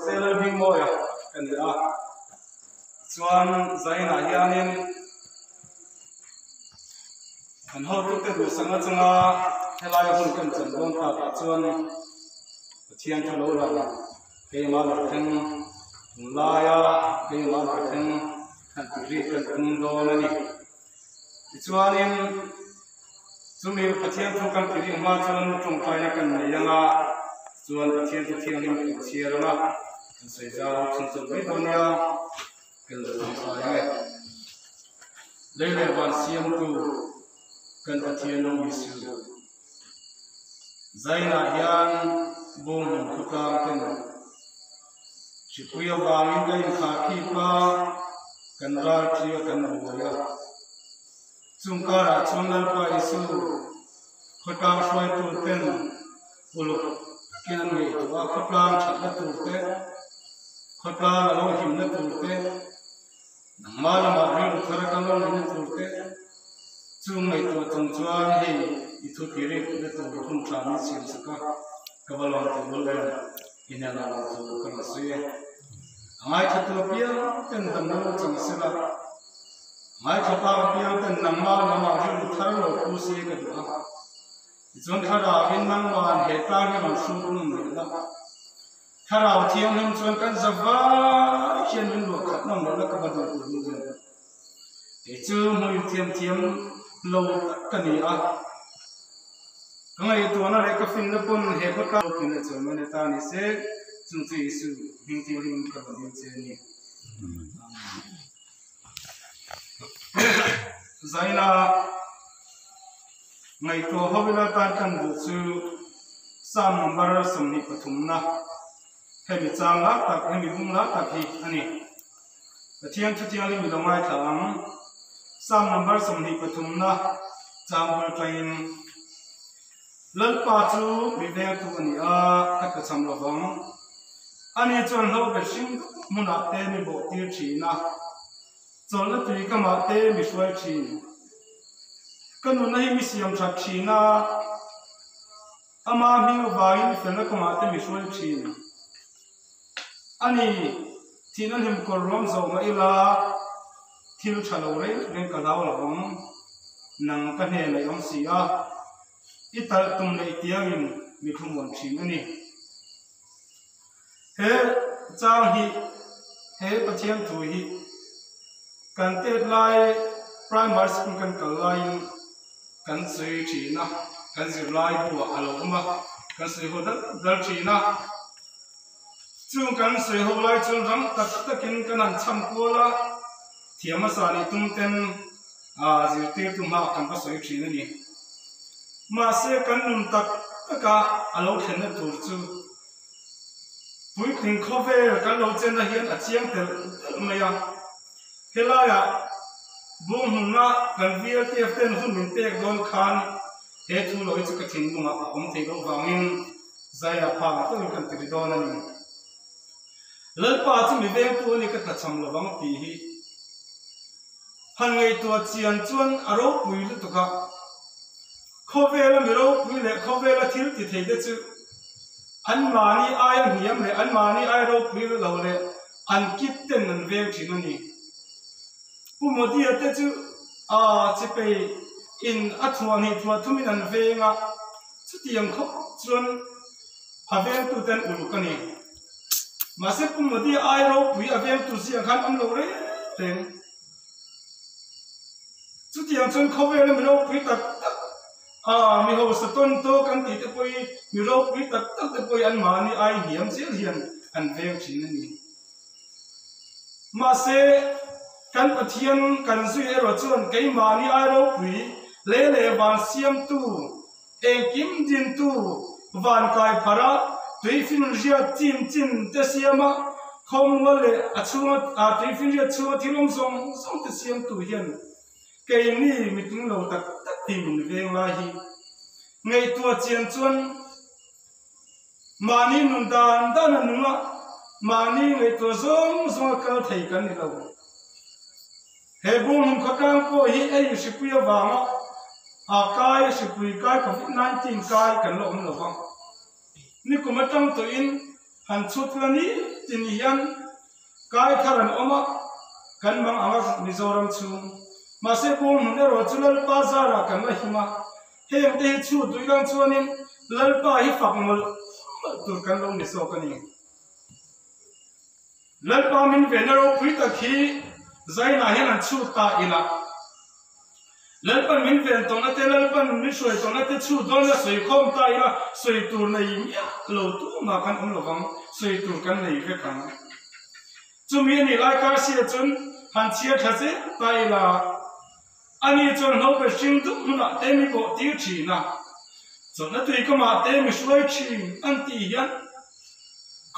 Jose Lalhmingmawia ka ni a, chuan Zainah hianin kan hotute duhsak atanga helai hun kan chan dawn takah chuan Pathian thu lo lang keimah lo thleng tunlaia keimah lo thleng han tih rik kan tum dawn a ni. Tichuanin chumi Pathian thu kan tih rik hma chuan tawngtaina kan nei anga chuan Pathian thu thianghlim kan chhiar anga kan sawi zau chhun chawlh mai dawn nia kan lo tawngtai ang e. Lei leh van siamtu kan Pathian rawng Isu Zainah hian bawnghnun khawtlang ten hripui avangin ka inkhah khip a, kan ral thi a kan buai a. Chung karah chuan Lalpa Isu khawtlang hruaitu ten uluk takin an ngaihtuah a, khawtlang thatna tur te, khawtlang a lo himna tur te, Nangmah lamah rilru thar a kal lo nihna tur te chu ngaihtuah chung chuan hei i thu ti rik na tur hun tha min siam sak a, ka va lawm teh lul em, i hnenah lo thu ka rawn sawi e. A ngaithla tu apiang ten damna lo chang sela, a ngaithla pa apiang ten nangmah lamah rilru thar lo pu se ka duh a. Tichuan thlarauin nangmahan he tlang hi rawn hruk ngun leh la. Thlarau thianghlim chuan kan za vai hian min luah khat nawm loh la ka va duh tur nu hian kei chu hmui thiam thiam lo tak ka ni a, ka ngaihtuahna leh ka finna pawn he khawtlang ropui leh chawi mai na ta ni se chung chu Isu hming thianghlim ka rawn dil che a ni. Zaina Ngaihtuah ho ila tan kan duh chu Psalm number 23 na hemi chang lak tak hemi bung lak tak hi a ni. Pathian thu thianghlim i lo ngaithla ang. Psalm number 23 na chang bul tangin Lalpa chu mi vengtu a ni a, ka tlachham lovang. Ani chuan hlauh hring hmunah te mi bawh tir thin a. Chawlhna tui ka mah te mi hruai thin. Ka nunna hi mi siam that thin a, ama hming avangin felna ka mah te mi hruai thin. A ni, thihna hlim kawr ruam zawh mah ila, thil tha lo reng reng ka hlau lo ang, nang ka hnenah i awm si a, i talh tum leh i tiangin mi thumuan thin a ni. He chang hi, he Pathian thu hi kan tet lai primary school kan kal laiin kan sawi thin a, kan zirlai buah a lo awm a, kan sawi ho dal dal thin a. Chung kan sawi ho lai chuan rang tak takin kan han chham kual a, thiam hmasa nih tum ten zirtirtu hmaah kan va sawi thin a ni. Mahse kan nun tak taka a lo thlenna tur chu Puitling khawvel kan lo chenna hian a chiang telh telh mai a, helaiah bunghmunna kan VLTF ten hun min pek dawn khan he thu lo hi chu ka thinlungah a awm thei loh vangin zaia phak ang tawkin kan ti ri dawn a ni. Lalpa chu mi vengtu a ni ka tlachham lovang tih hi han ngaihtuah chian chuan a ropui lutuk a. Khawvela mi ropui leh khawvela thil ti thei te chu anmahni aia hniam leh anmahni aia ropui lo leh an kit ten an veng thin a ni. Pu Modi-a te chu a chipei in a thuah hnih thuah thumin an veng a, chutiang khawp chuan a vengtute an uluk a ni. Mahse Pu Modi-a aia ropui a vengtu ziah khan awm lo reng reng. Chutiang chuan khawvela mi ropui tak tak a mi hausa tawn tawk an tih te pawh hi mi ropui tak tak te pawh hi anmahni ai hniam zel hian an veng thin a ni. Mahse, kan Pathian kan zui erawh chuan keimahni ai ropui lei leh van siamtu, engkim dintu, van kai phar a, tuifinriat chin chin te siam a, khawmual leh a chhunga tuifinriat chhunga thil awm zawng zawng te siamtu hian keini mitling lo tak tak hi min veng lai hi ngaihtuah chian chuan mahni nun dan dan a nung a, mahni ngaihtuah zawng zawng a kal thei kan ni lo. He bunghmun khawtlang pawh hi ei hripui avanga a kai hripui kai covid 19 kai kan la awm lo va. Nikum atang tawhin Han chhut la ni tin hian kai thar an awm a, kan mang ang a Mizoram chhung. Mahse Bunghmun erawh chu Lalpa zarah kan la him a, heng te hi chhut duih lang chuanin Lalpa hi fak mawlh mawlh tur kan lo ni zawk a ni. Lalpa min vehna ropui tak hi Zainah hian an chhut ta ila. Lalpan min ven tawhna te, Lalpan min hruai tawhna te chhut dawn la sawi khawm ta ila, sawi tur nei miah lo tumah kan awm lovang, sawi tur kan nei vek ang. Chumi a nih lai kar sia chuan han chhiar tha zel ta ila, ani chuan hlo pe hring dup hmunah te mi pawh tir thin a, chawlhna tui kamah te mi hruai thin an tih hian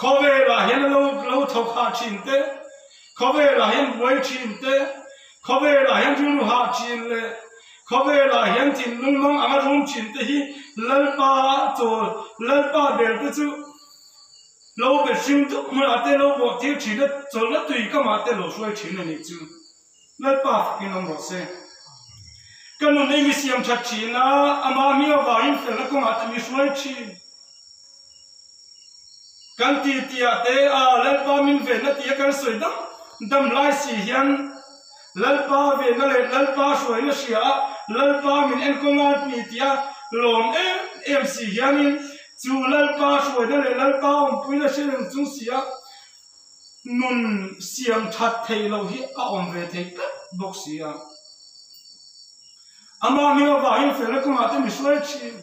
Khawvelah hian a lo lo thawk hah thin te, khawvelah hian buai thin te, khawvelah hian rilru hah thin leh khawvelah hian thinlung mang anga rum thin te hi Lalpa chawl, Lalpa bel te chu lo be hring dup hmunah te lo bawh tir thin a, chawlhna tui kamah te lo hruai thin a nih chu. Lalpa fakin awm rawh se. Ka nun ei mi siam that thin a, amah mi avangin felna kawngah te mi hruai thin. Kan ti tiah te a Lalpa min venna tia kan sawi dam dam lai si hian Lalpa venna leh Lalpa hruaina hria a Lalpa min enkawl a ni tia lawm em em si hianin chu Lalpa hruaina leh Lalpa awmpuina hre reng chung si a nun siam that theih loh hi a awm ve thei tlat bawk si a. Amah hming avangin felna kawngah te mi hruai thin.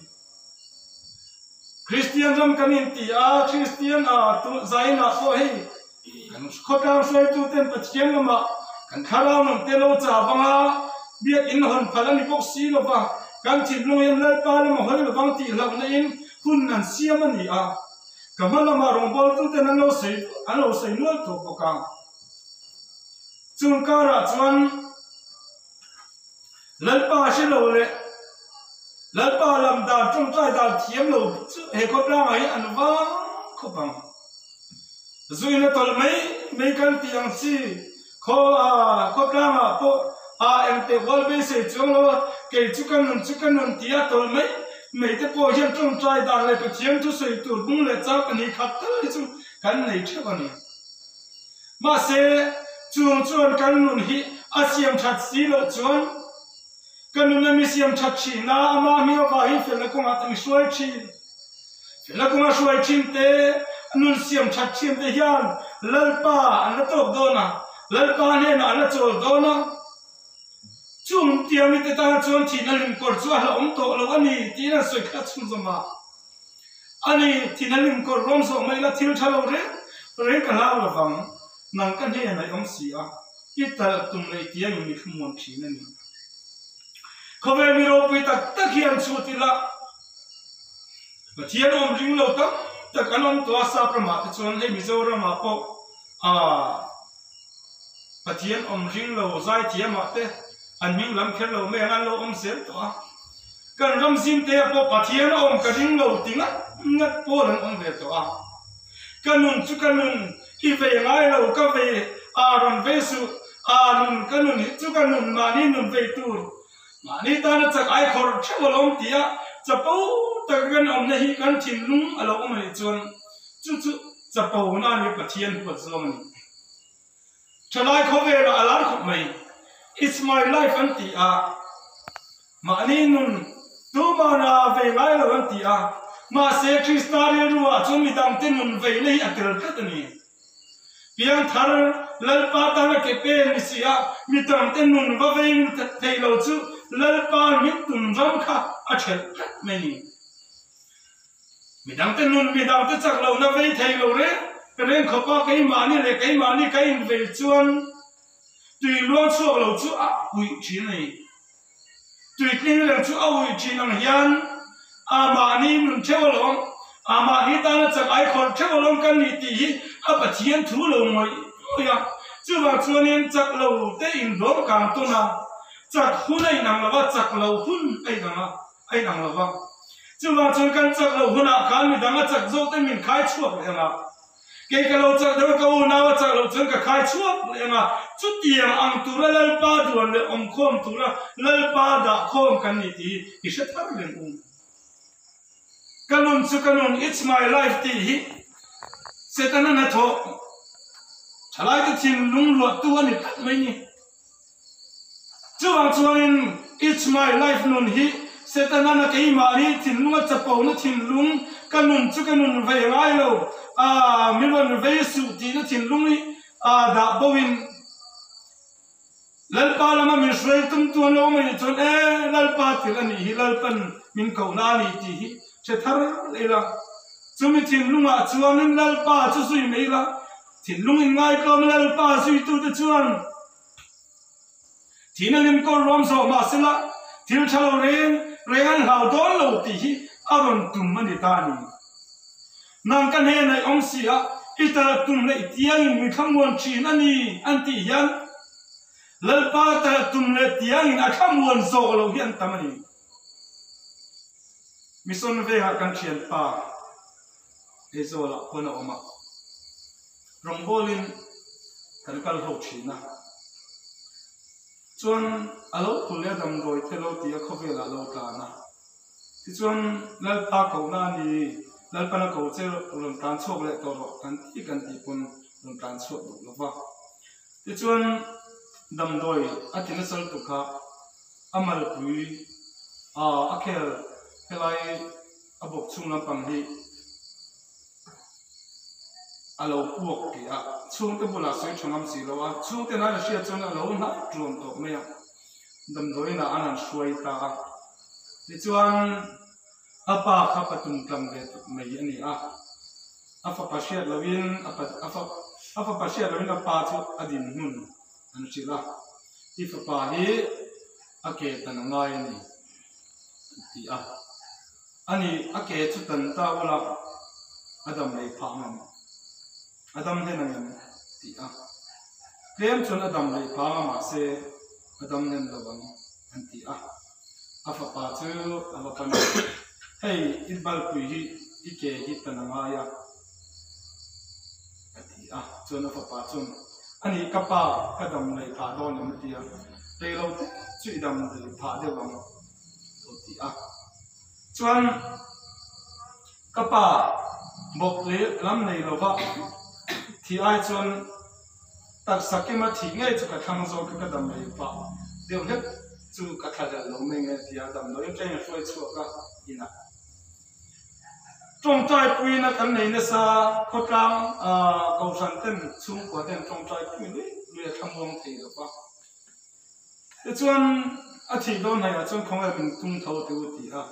Kristian ram kan inti a, Kristian a zainah pawh hei kan khawtlang hruaituten Pathian lamah kan thlarau nun te lo chah vanga biakinn hawn phal a ni bawk si lo va, kan thinlung hian Lalpa lama hawi lovang tih hlauhna in hun an siam a ni a. Ka hma lamah rawngbawltuten an lo sawi an lo sawi nual tawh bawk a. Chung karah chuan Lalpa hre lo leh Lalpa lam dan tawngtai dan thiam lo chu he khawtlangah hian an vang khawp ang. Zuina tawlh mai mai kan tih ang chi khaw a khawtlangah pawh a engteh hual beisei chuang lo a, kei chu ka nun chu ka nun tia tawlh mai mai te pawh hian tawngtai dan leh Pathian thusawi tur bung leh chang pahnih khat tal hi chu kan nei theuh a ni. Mahse, chung chuan kan nun hi a siam that si loh chuan ka nun a mi siam that thin a, amah hming avangin felna kawngah te mi hruai thin. Felna kawnga hruai thin te, nun siam that thin te hian Lalpa an la tawk dawn a, Lalpa hnenah an la chawl dawn a. Chung tiamite tan chuan thihna limkawr chu a hlauhawm tawh lo a ni tiin an sawi kha chhunzawm a. A ni, thihna limkawr rawng zawh mai la thil tha lo reng reng ka hlau lovang, nang ka hnenah i awm si a, i talh tum leh i tiangin mi thlumuan thin a ni. Khawvel mi ropui tak tak hi an chhut ila, Pathian awm ring lo tam tak an awm tawh a, Sap ramah te chuan hei Mizoramah pawh Aaa Pathian awm ring lo zaithiamah te an hming lam kher lo mai ang an lo awm zel tawh a, kan ram zim te ah pawh Pathian a awm ka ring lo ti ngat ngat pawl an awm ve tawh a, ka nun chu ka nun i vei ngai lo ka vei aa rawn vei suh aa nun ka nun hi chu ka nun mahni nun vei tur mahni tana chak ai khawrh theuh alawm ti a chapo taka kan awmna hi kan thinlung a lo awm anih chuan chu chu Chapo na ni Pathian huat zawng a ni. Thalai khawvelah a lar khawp mai. It's my life an ti a, mahni nun tumana vei ngai lo an ti a, mahse Krista rilru ah chuan midangte nun veina hi a tel tlat a ni. Piangthar Lalpa tana ke pen ni si a, midangte nun va vei thei lo chu Lalpa min tum ram kha a thelh tlat mai ni. Midangte nun midangte chak lohna vei thei lo reng reng khawpa keimahni leh keimahni ka invei chuan tui luang chhuak lo chu a uih thin a ni. Tui tling reng chu a uih thin ang hian a mahni nun theuh alawm, a mahni tana chak ai khawrh theuh alawm kan nih tih hi a Pathian thu lo ngawih ngawih a. Chuvang chuanin chak lo te indawm kang tawn a, chak hun a inang lo a, chak lo hun a inang a. A inang lo va. Chuvang chuan kan chak loh hunah khan midang a chak zawk te min khai chhuak leh ang a. Kei ka lo chak deuh a, ka unau a chak loh chuan ka khai chhuak leh ang a. Chutiang ang tura Lalpa duan leh awmkhawm tura Lalpa dahkhawm kan ni tih hi i hre thar reng u. Ka nun chu ka nun, it's my life tih hi. Setana hnathawh thalaite thinlung luahtu a ni tlat mai ni. Chuvang chuanin It's my life nun hi Setana na keimahni thinlunga chapona thinlung, ka nun chu ka nun vei ngai lo, aa mi rawn vei suh tihna thinlung hi aa dah boin Lalpa lama min hruai tum tu an lo awm a nih chuan e Lalpa thil a nih hi Lalpan min kohna a ni tih hi hre thar ila. Chumi thinlungah chuanin Lalpa chu zui mai ila, thinlung inngaitluam Lalpa zuitute chuan Thihna lim kawr ruam zawh mah sela thil tha lo reng reng an hlau dawn lo tih hi a rawn tum a ni ta a ni. Nang ka hnenah i awm si a, i talh tum leh i tiangin mi thlamuan thin a ni an tih hian Lalpa talh tum leh tiangin a thlamuan zawk lo hi an tam a ni. Mission vengah kan thianpa Aizawlah khuan a awm a. Rawngbawlin kan kal ho thin a, chuan a lo phul leh a damdawi te lo ti a khawvelah a lo tlan a, tichuan Lalpa kohna a ni, Lalpan a ko che rawn tlan chhuak leh tawh rawh kan ti kan tih pawn rawn tlan chhuak duh lo va, tichuan damdawi a ti nasa lutuk kha a malpui a khel helai a bawk chhung lampang hi a lo puak tih a, chhungte bulah sawi tha ngam si lo a, chhungte nan a hriat chuan a lo hnah tuam tawh mai a, damdawiin ah an han hruai ta a, tichuan a pa kha patum tlang ve tawp mai a ni a, a fapa hriat loin a pa a fa a fapa hriat loin a pa chu a dinhmun an hrilh a, i fapa hi a ke tan a ngai a ni an ti a. A ni, a ke chu tan ta ula a dam lei phah ang em? A dam hlen ang em? Tih a. Tlem chuan a dam lei phah ang a mahse a dam hlen lo ang an ti a. A fapa chu a va pan a, Hei i balpui hi i ke hi tan a ngai a a ti a. Chuan a fapa chuan, A ni, ka pa ka dam lei phah dawn em? a ti a. Rei lo te chu i dam lei phah deuh ang. lo ti a. Chuan ka pa bawk leh lam nei lova thih ai chuan taksa kima thih ngei chu ka thlang zawk a, ka dam rei pah deuh hlek chu ka thlahlel lo mai nge tia damdawiin train a hruai chhuak a inah tawngtai puiin a kan nei nasa khawtlang kohhran ten chhungkua ten tawngtai pui lui lui a thlamuang thei lova. Tichuan, a thih dawn hnaihah chuan khawngaih min tung tho teh u ti a,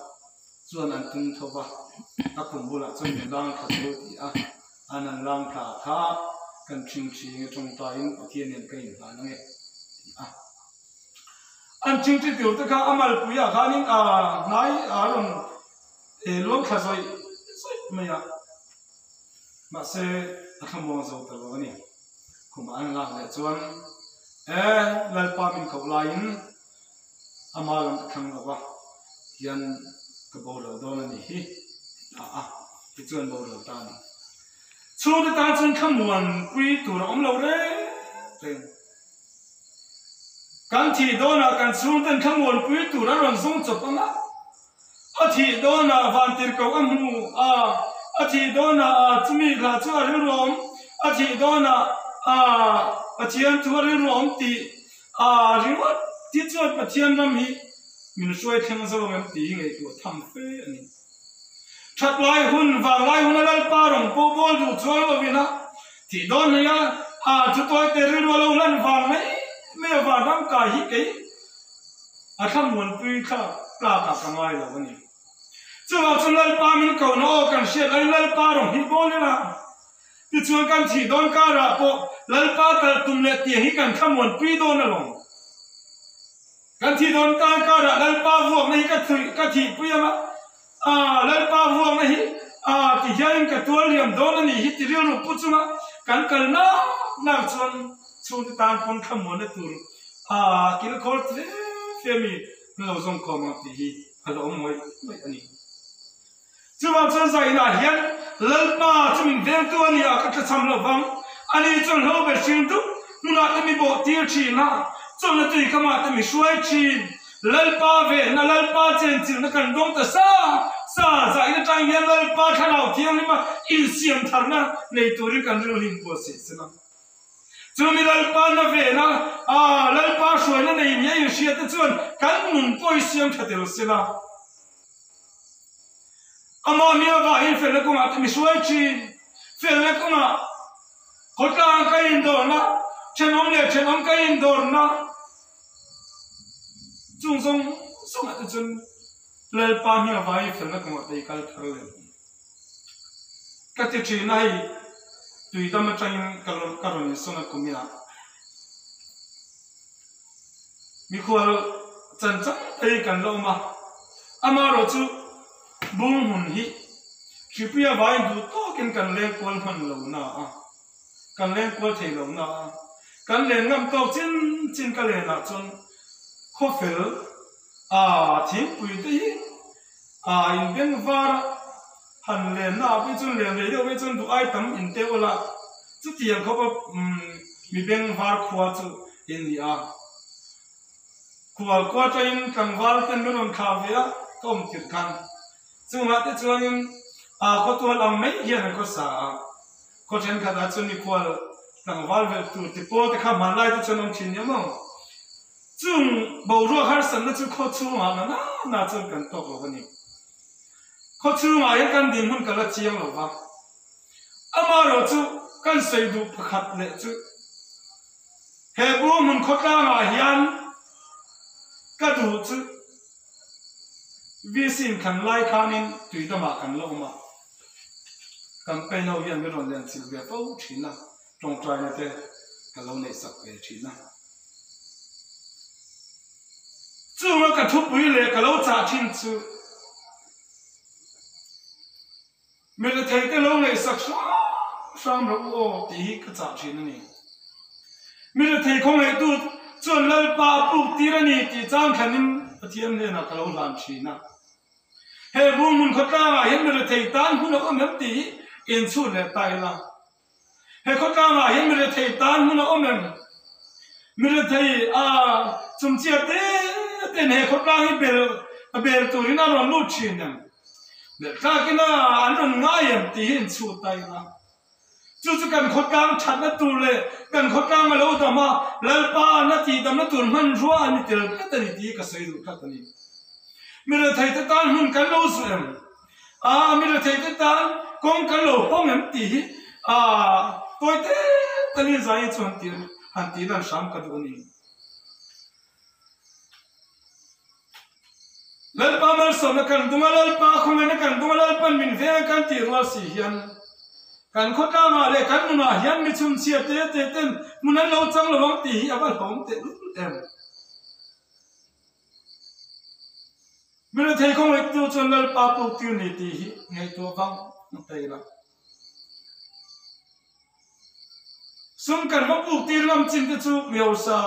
chuan an tung tho va, a khum bulah chuan min lang thla teh u ti a, an han lang thla kha kan ṭhing ṭhing e tawngtaiin Pathian nen ka inhlan ange ti a. An ṭhing ṭhi tur te kha a malpuiah khanin a hnai a rawn luang thla zawih zawih mai a, mahse a thlamuang zo ta lo a ni. Khumah an lak leh chuan, E, Lalpa min koh laiin ama lam ka thlang lo va, tihian ka boral dawn a nih hi, ti ta a. Tichuan boral ta a ni. Chhungte tan chuan thlamuanpui tur a awm lo reng reng. Kan thih dawnah kan chhungten thlamuanpui tur a rawn zawng chawp ang a. A thih dawnah vantirhkoh a hmu a, a thih dawnah a chumi hla chu a rilru awm, a thih dawnah a Pathian thu a rilru awm tih a ringawt hi chuan Pathian ram hi min hruai thleng zo ang em tih hi ngaihtuah tham fe a ni. That lai hun, vanglai huna Lalpa rawng pawh bawl duh chuang lovin a thih dawn hleih a, a thutuaite rilru a lo hlan vang mai mai a vanram kai hi kei A thlamuanpui thlak tlakah ka ngai lo a ni. Chuvang chuan Lalpa min kohna aw kan hriat laiin Lalpa rawng hi bawl ila. Tichuan kan thih dawn karah pawh Lalpa talh tum leh tiang hi kan thlamuanpui dawn alawm. Kan thih dawn kar karah Lalpa vuakna hi ka ka thihpui ang a, aa Lalpa vuakna hi aa ti hianin ka tual liam dawn a nih hi ti rilru pu chunga kan kal nak nak chuan chhungte tan pawn thlamuanna tur A kilkhawr tle fe mi an lo zawng khawm ang tih hi a la awm ngawih ngawih a ni. Chuvang chuan zainah hian Lalpa chu min vengtu a ni a, ka tlachham lo vang. Ani chuan hlo ber hring dup hmunah te mi bawh tir thin a, chawlhna tui kamah te mi hruai thin. Lalpa vehna, Lalpa chenchilhna kan dawng ta sa sa zain atang hian Lalpa Thlarau Thianghlima insiam tharna nei turin kan rilru hi inpuah seh sela. Chumi Lalpa na vehna, aa Lalpa hruaina nei ni a inhriat te chuan kan nun pawh hi siam tha tel sela. Amah mi avangin felna kawngah te mi hruai thin. Felna kawngah khawtlang ka indawrna, thenawm leh thenawm ka indawrna chung zawng zawngah te chuan Lalpa hming avangin felna kawngah te i kal thar leh ang. Ka ti thin a hei tuidam atangin ka rawn insawn a kuminah Mikhual chan chang te hi kan la awm a, amaherawh chu bung hmun hi Hripuia vai duh tawkin kan leng kual hman lo na a, kan leng kual thei lo na a, kan len ngam tawk chin chin ka lenah chuan khawfel a thingpui te hi a inbeng var a, han len na ah phei chuan len rei deuh phei chuan duh ai tam in teuh a la, chutiang khawp a mi beng var khua chu in ni a. Khual khua atangin tlangval ten min rawn thlah ve a, ka awm tirh khan. Chungah te chuanin aa khawtual ang mai hian an khawsa a, khaw thenkhatah chuan mikhual tlangval velh tur ti pawl te kha hmanlai te chuan awm thin nia maw? Chung boruak harsatna chu khaw chhungah na na na chuan kan tawk lo a ni. Khaw chhungah hian kan dinhmun ka la chiang lo va, amaherawhchu kan sawi duh pakhat leh chu, He bu hmun khawtlangah hian ka duh chu VC in thlan lai khanin tuidamah kan la awm a, campaign ho hian min rawn len chilh ve fo thin a, tawngtaina te ka lo neih sak ve thin a. Chunga ka thupui leh ka lo chah thin chu. Mi rethei te lo ngaihsak hram hram rawh u aw tih hi ka chah thin a ni. Mi rethei khawngaihtu chuan Lalpa a puk tir a ni tih chang thlanin Pathian hnenah ka lo hlan thin a. He bung hmun khawtlangah hian mi rethei tan hun a awm em tih hi inchhut leh ta ila. He khawtlangah hian mi rethei tan hmun a awm em? Mi rethei a chumchia te ten he khawtlang hi bel a bel turin a rawn lut thin em? Belh tlakin a an rawn ngai em tih hi inchhut ta ila. Chu chu kan khawtlang thatna tur leh kan khawtlang a lo dam a, Lalpa na tihdamna tur hmanrua a ni tel tlat a ni tih hi ka sawi duh tlat a ni. Mi rethei te tan hmun kan lo zuh em? A mi rethei te tan kawng kan lo hawng em tih hi a tawi te talin zai hi chu han tih han tih lan hram ka duh a ni. Lalpa malsawmna kan dung a, Lalpa khawngaihna kan dung a, Lalpan min veng a kan tih rual si hian kan khawtlangah leh kan nunah hian mi chhunchhia te te ten hmun an lo chang lo ang tih hi a va hlawm tehlul em. Mi rethei khawngaihtu chuan Lalpa puktir ni tih hi ngaihtuah vang a thei lo. Sum kan va puktir ngam chin te chu mi hausa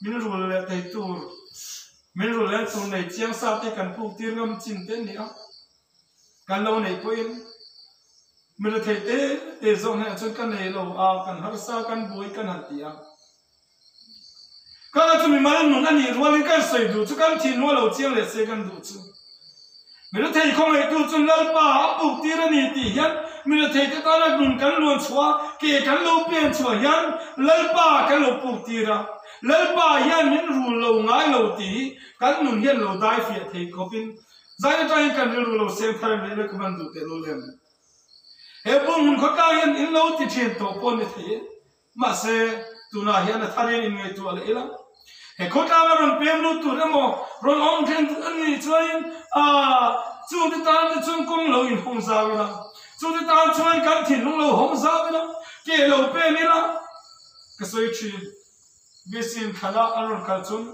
min rul leh thei tur, min rul leh tur nei chiang sa te kan puktir ngam chin te a ni a. Kan lo neih pawhin mi rethei te te zawk hnenah chuan ka nei lo a, kan harsa, kan buai kan han ti a. Kala chu mimal nun a nih rualin kan sawi duh chu kan thinlung a lo chiang leh se kan duh chu. Mi rethei khawngaihtu chuan Lalpa a puk tir a ni tih hian mi rethei te tana nun kan luan chhuah a, ke kan lo pen chhuah hian Lalpa kan lo puk tir a, Lalpa hian min rul lo ngai lo tih hi kan nun hian lo dai fiah thei khawpin zai atangin kan rilru lo seng thar em leh ila ka van duh tehlul em. He bunghmun khawtlang hian in lo ti thin tawh pawh a ni thei e. Mahse, tunah hian a tharin inngaihtuah leh ila, he khawtlanga rawn pem lut tur emaw, rawn awm then a nih chuanin, aah, chungte tan te chuan kawng lo inhawng zau ila, chungte tan chuan kan thinlung lo hawng zau ila, ke lo pen ila, ka sawi thin. Visin thlan a an rawn kal chuan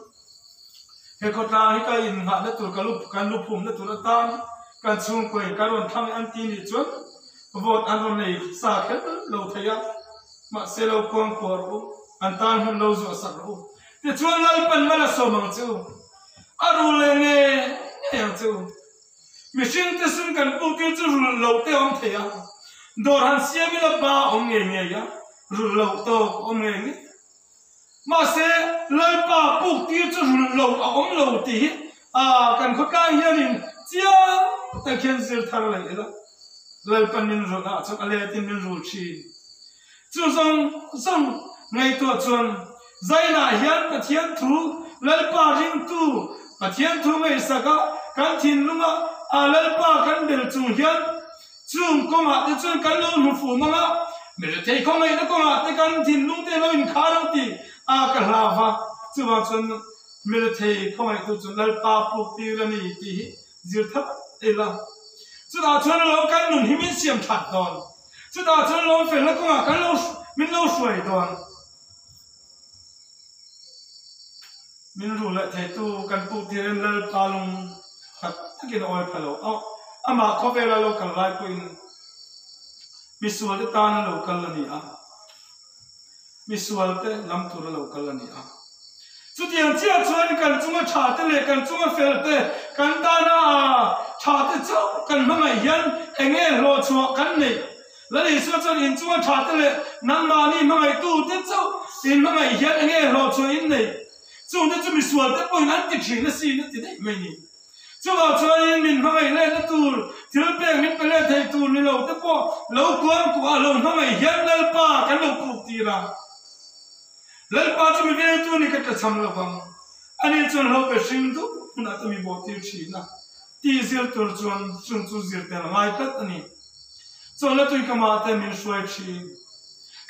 he khawtlang hi ka innghahna tur, ka lu kan lu phumna tur atan kan chhungkawiin kan rawn thlang an ti nih chuan vote an rawn nei sa kher lo thei a. Mahse lo kuang kuah rawh u, an tan hun lo zuah sak rawh u. Tichuan Lalpan mal a sawm ang che u, a rul leh ngei ngei ang che u. Mihring te sum kan puktir chu rulh loh te a awm thei a, dawr han siam ila ba a awm ngei ngei a, rulh loh tawk a awm ngei ngei. Mahse, Lalpa puk tir chu rulh lo a awm lo tih hi kan khawtlai hianin chiang tak hian zir thar leh ila. Lalpa min rulh ah chuan a letin min rul thin. Chu zawng zawng ngaihtuah chuan Zainah hian Pathian thu Lalpa ringtu Pathian thu ngaihsak a kan thinlunga a Lalpa kan bel chung hian Chung kawngah te chuan kan lo hmu fu mang a, mi rethei khawngaihna kawngah te kan thinlung te lo inkhar ang tih a ka hlau va. Chuvang chuan mi rethei khawngaihtu chu Lalpa puk tir a ni tih hi zir thar ila. Chutah chuan lo kan nun hi min siam that dawn. Chutah chuan lo felna kawngah kan lo min lo hruai dawn. Min ru leh theitu kan puk tirin Lalpa lung tak takin a awi pha lo. Aw, amah khawvela lo kal lai pawhin misualte tana lo kal a ni a, misualte lam tura lo kal a ni a. Chutiang chiah chuan kan chunga tha te leh kan chunga fel te, kan tana tha te chauh kan hmangaih hian eng nge hlawhchhuah kan neih? Lal Isua chuan in chunga tha te leh nangmahni hmangaihtu te chauh in hmangaih hian enge hlawhchhuah in nei? Chungte chu misual te pawhin an ti thin asin a ti daih mai ni. Chuvang chuanin min hmangaih lehna tur thil pek min pe leh thei tur ni lo te pawh lo kuang kuah lo hmangaih hian Lalpa kan lo puk tir a. Lalpa chu mi vengtu ni ka tlachham lo vang. Ani chuan hlo pe hring duh hmunah te mi bawh tir thin a, tih zir tur chuan chung chu zir tel ngai tlat a ni. Chawlhna tuikamah te min hruai thin.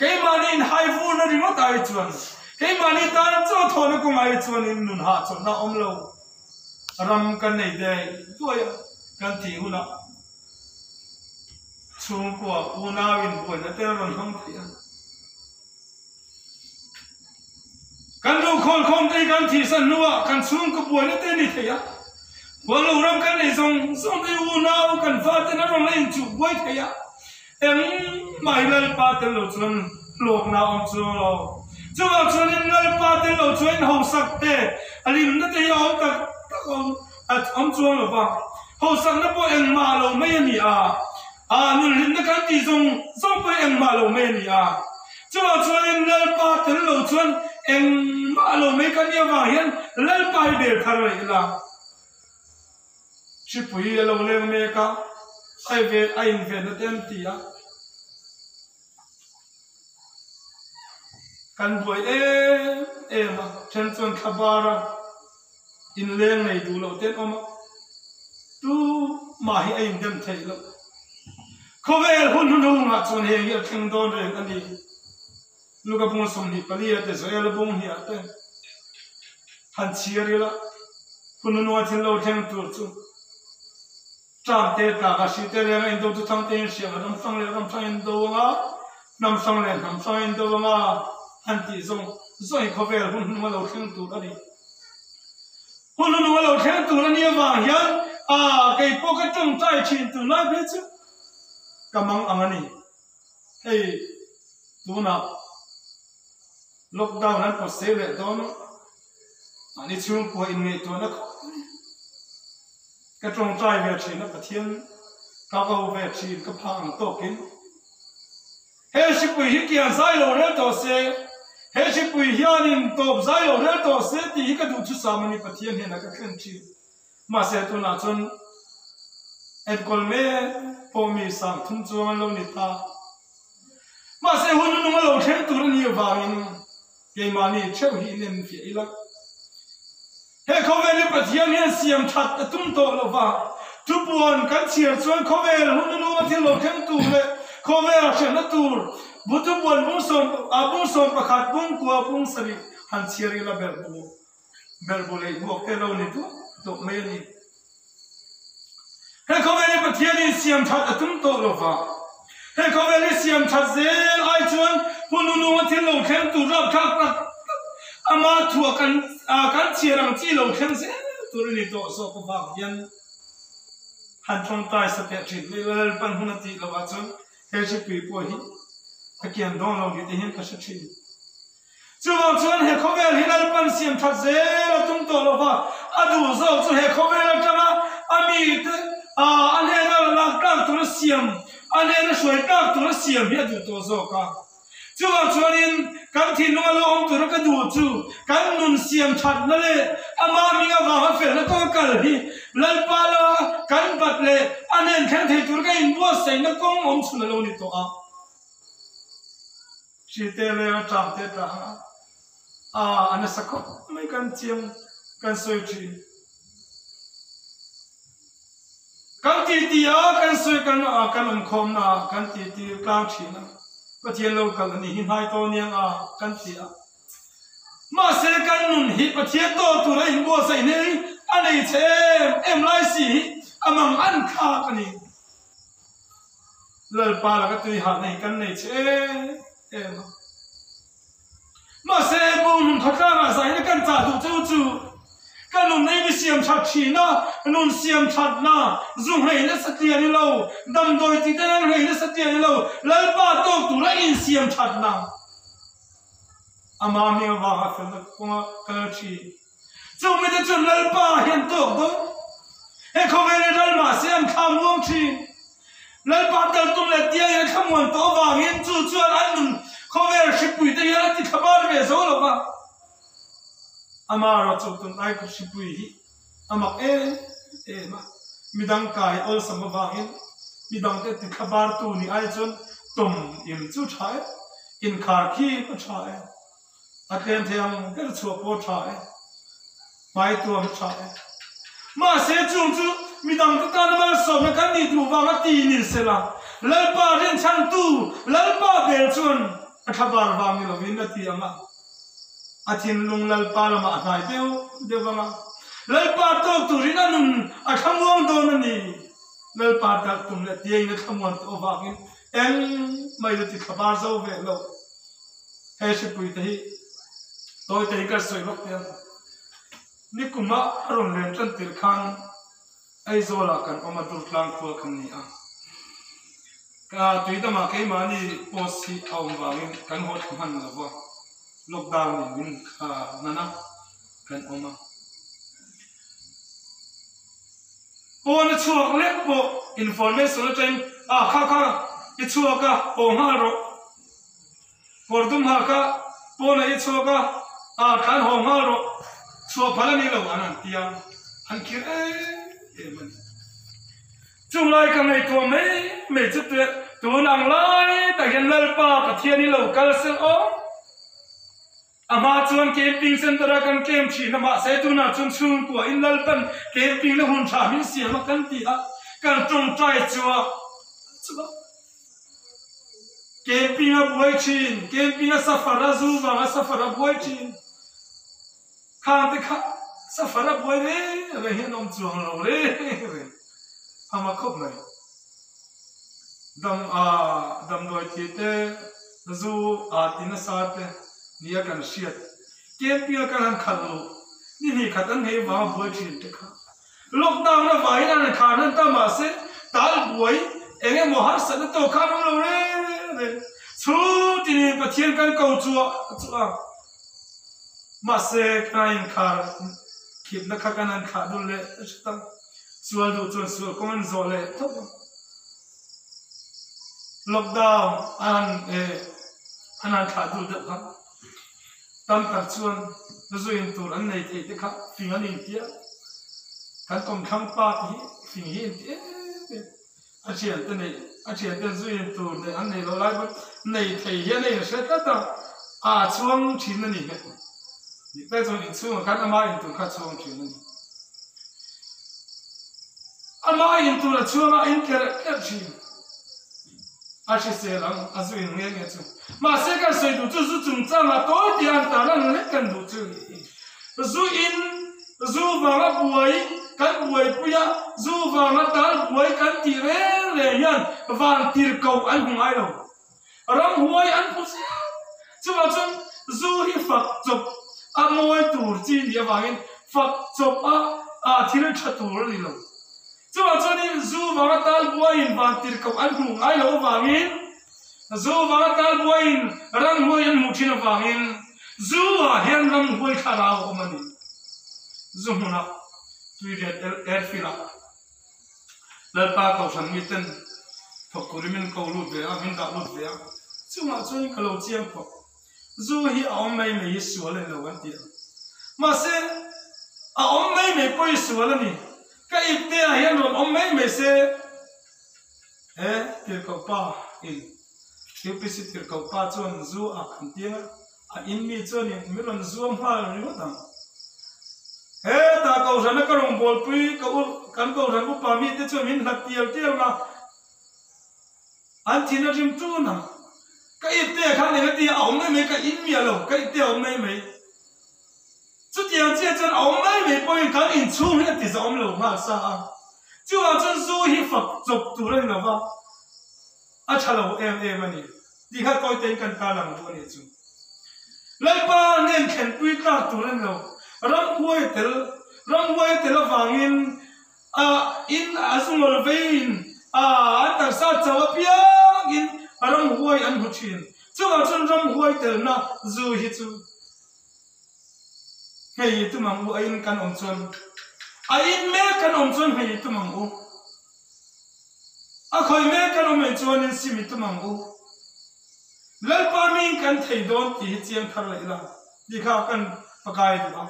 Keimahni inhai vurna ringawt ai chuan, keimahni tan chaw thawhna kawng ai chuan in nun hahchawlhna a awm lo. Ram kan nei dei duai a, kan tih hunah chhungkua unau inbuaina te a rawn hmang thei a. Kan ruhkhawn khawm te hi kan thihsan hnuah kan chhungkaw buaina te a ni thei a, Huallo ram kan nei zawng zawng te hi unau kan faten a rawn la inchuh buai thei a, engmah hi Lalpa tel lo chuan hlawkna a awm chuang lo. Chuvang chuanin Lalpa tel lo chuan hausak te, a limna te hi a awm tak tak a awm chuang lo va, hausakna pawh engmah lo mai a ni a. A nunhlimna kan tih zawng zawng pawh hi engmah lo mai a ni a. Chuvang chuanin Lalpa tel lo chuan engmah lo mai kan nih avang hian Lalpa hi bel thar rih ila. Hripui a lo leng mek a, a i ve a invenna te an ti a. Kan buai em em a, then chuan thla bar a. Inleng nei duh loh te an awm a, tumah hi a indem theih loh. Khawvel hun hnuhnungah chuan heng hi a thleng dawn reng a ni. Luka bung 24 ah te, Joela bung hnih ah te han chhiar ila, hun hnuhnunga thil lo thleng tur chu Ṭam te tlak a hri te reng a indo chu thang te in hriang a ram hrang leh ram hrang indo anga hnam hrang leh hnam hrang indo anga han tih zawng zawng hi khawvel hun hnung a lo thleng tur a ni. Hun hnung a lo thleng tur a nih avang hian a kei pawh ka tawngtai thin tunlai phei chu ka mang ang a ni. Hei tunah lockdown an pawt sei leh dawn a, mahni chhungkua inngaihtuahna khawp mai. Ka tawngtai ve thin a, Pathian ka ko ve thin ka phak ang tawkin. He hripui hi kian zai lo rel tawh se, he hripui hianin tawp zai lo rel tawh se tih hi ka duh thusam a ni Pathian hnenah ka thlen thin. Mahse tunah chuan enkawl mek pawh mi sang thum chuang an lo ni ta. Mahse hun nung a lo thleng tur a nih avangin keimahni theuh hi in enfiah ila. He khawvel hi Pathian hian siam that a tum tawh lo va, thupuan kan chhiar chuan khawvel hun nunga thil lo thleng tur leh khawvel hriatna tur bu thupuan bung sawm a bung 11 bung kua bung sarih han chhiar ila berhbu berhbu leh buak te lo ni duah duah mai a ni. He khawvel hi Pathianin siam that a tum tawh lo va, he khawvel hi siam that zel ai chuan hun nununga thil lo thleng tur rapthlak tak tak ama thuah kan kan chhiar ang chi lo thleng zel tur a ni tawh zawk avang hian han tawngtai sateh thin mai Lalpan hun a tih loh ah chuan he hripui pawh hi a kian dawn lo ni te hian ka hre thin. Chuvang chuan he khawvel hi Lalpan siam that zel a tum tawh lo va, a duh zawk chu he khawvel atanga a mite a hnena lak tlak tura siam, a hnena hruai tlak tura siam hi a duh tawh zawk a. Chuvang chuanin Kan thinlunga lo awm tura ka duh chu kan nun siam thatna leh ama hming avanga felna kawnga kal hi Lalpa la kan bat leh a hnen thleng thei tur ka inbuatsaihna kawng awm chhun a lo ni tawh a. Hrite leng a tang te tlang a, a a nasa khawp mai kan chiang kan sawi thin. Kan titi a, kan sawi kan a, kan awmkhawmna ah kan titi tlang thin a, Pathian lo kal a ni hi hnai tawh aniang a kan ti a. Mahse kan nun hi Pathian tawk tur a inbuatsaih hneh hi a nei che em em lai si hi a mang an thlak a ni. Lalpa laka tui hahna hi kan nei che em em a. Mahse Bunghmun khawtlangah zaina kan chah duh cheu chu ka nun ei mi siam that thin a, nun siam thatna zu hlei nasa tlian i lo, damdawi tih te nan hlei nasa tlian i lo, Lalpa tawk tura insiam thatna ama hming avanga felna kawnga kal thin. Chumi te chuan Lalpa hian tawk dawn. He khawvel hi ral mah se an thla muang thin. Lalpa tal tum leh tiangin a thlamuan tawh avangin chu chuan an nun khawvel hripui te hian a ti thla bar ve zo lo va. Amaherawh chu tun ai hripui hi a mak em em a, midang kai awlsam avangin midangte ti thla bar tu nih ai chuan tawm im chu tha e, inkhar khi a tha e. A tlem thei ang ber chhuah pawh tha e, hmai tuam tha e. Mahse chung chu midangte tana malsawmna kan nih duh vanga ti ni sela, Lalpa rinchhantu Lalpa bel chuan a thlabar vang ni lovin a ti ang a, a thinlung Lalpa lamah a hnai deuh deuh ang a, Lalpa tawk turin a nun a thlamuang dawn a ni. Lalpa talh tum leh tiangin a thlamuan tawh avangin engmah in a ti thlabar zo ve lo. He hripui te hi tawi te hi ka sawi lawk teh ang. Nikuma a rawn len tan tir khan Aizawl ah kan awm a, Durtlang khua kan ni a. Ka tuidamah keimahni post hi a awm vangin kan haw thla hman lo va, lockdown in min hman a, kan awm a. Pawn a chhuak lek pawh information atangin a kha kha i chhuak a, haw nghal rawh. Kawr dum ha kha pawnah i chhuak a, aa tlan haw nghal rawh, chhuah phal a ni lo an han ti a, an khir em em a ni. Chung lai ka ngaihtuah mai mai chu tun ang lai tak hian Lalpa Pathian i lo kal sel aw. A hma chuan camping center a kan camp thin a, mahse tunah chuan chhungkua in Lalpan camping na hun tha min siam a kan ti a, kan tawngtai chuah chuah. Camping a buai thin, camping a safar a zu vang a safar a buai thin. Khang te kha safar a buai reng reng hi an awm chuang lo reng reng. A mak khawp mai. Dam a damdawi thi te zu a ti nasa te nia kan hriat. Camping a kan han khalh loh ni hnih khat an hei vang a buai thin te kha. Lockdown a vaiin an khar hnan ta mahse tal buai eng emaw harsatna tawk kha an awm lo reng reng. Chhung tinin Pathian kan ko chuah chuah a, mahse kan inkhar khipna kha kan han thlah dul leh hret a, sual duh chuan sual kawng an zawh leh tho a. Lockdown an han an han thlah dul deuh kha. Tam tak chuan zuin tur an nei thei te kha fing an inti a, kan kawmthlang pa te hi fing hi inti em em, a thian te neih a thian ten zuin tur neih an nei lo lai pawn nei thei hian a inhre tlat a, a chhuang thin a ni hmel. Dik tak chuan inchhungah khan ama intur kha a chhuang thin a ni. Ama intur a chhuang a, a intlerh tlerh thin. A hrisel ang, a zu in nge nge chu. Mahse kan sawi duh chu zu chungchangah tawi tih an tar lan lek kan duh chu. Zu in, zu vanga buai kan buaipui a, zu vanga tal buai kan tih reng reng hian van tir ko an hmu ngai lo. Ramhuai an hmu ziah. Chuvang chuan zu hi fak chawp a mawi tur chi nih avangin fak chawp a thil tha tur a ni lo. Chuvang chuanin zu vanga tal buaiin van tirhkoh an hmuh ngai loh avangin, zu vanga tal buaiin ramhuai an hmuh thin avangin zu ah hian ramhuai thlarau a awm a ni. Zu hmunah Tuiriat Airfield ah Lalpa Kohhran miten thawk turin min ko lut ve a, min dah lut ve a, chungah chuanin ka lo chiang phawt. Zu hi a awm mai mai hi sual a ni lo an ti a. Mahse, a awm mai mai pawh hi sual a ni. Ka ipte ah hian rawn awm mai mai se, he tirhkoh pa in UPC tirhkoh pa chuan zu a kan tiang a, a in mi chuan in min rawn zuam nghal ringawt ang. He ta kohhran a ka rawngbawlpui ka u kan kohhran upa mite chuan min hlat tial tial nga, An thin a rim tun ang. Ka ipte ah khan eng a ti a, a awm mai mai ka in miah lo, ka ipte a awm mai mai. Chutiang chiah chuan a awm mai mai pawhin kan inchhung hi a ti zahawm lo nghal sa a. Chuvang chuan zu hi fak chawp tur a ni lo va, a tha lo em em a ni tih kha kawi tein kan tarlang duh a nih chu. Lalpa nen thlenpui tlak tur a ni lo, ramhuai a tel, ramhuai a tel avangin A in a zungawl veiin a an taksa chauh apiangin ramhuai an hmu thin. Chuvang chuan ramhuai telna zu hi chu hei tum ang u, a in kan awm chuan a in mek kan awm chuan hei tum ang u, a khawi mek kan awm ei chuanin sim i tum ang u. Lalpa ming kan thei dawn tih hi chiang thar leh ila tih kha kan pakai duh a.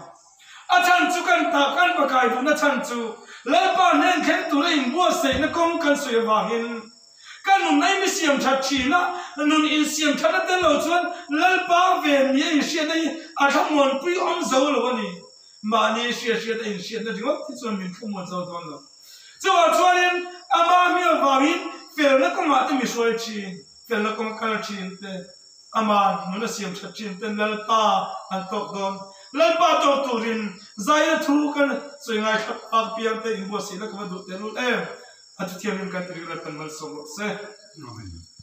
A chhan chu kan tah kan pakai duhna chhan chu Lalpa hnen thleng tura inbuatsaihna kawng kan sawi avangin ka nun a insiam that thin a, nun insiam thatna tel lo chuan Lalpa ven ni a inhriatna hi a thlamuanpui awm zo lo a ni. Mahni hriat hriat a inhriatna ringawt hi chuan min thlamuan zo dawn lo. Chuvang chuanin ama hming avangin felna kawngah te mi hruai thin, felna kawng kal thin te, ama nun a siam that thin te Lalpa an tawk dawn. Lalpa tawk turin zaina thu kan sawi ngai thlap pak piang te inbuatsaihna ka va duh tehlul em? A thuthiamhlim kan ti ringawt kan malsawm rawh se. Amen.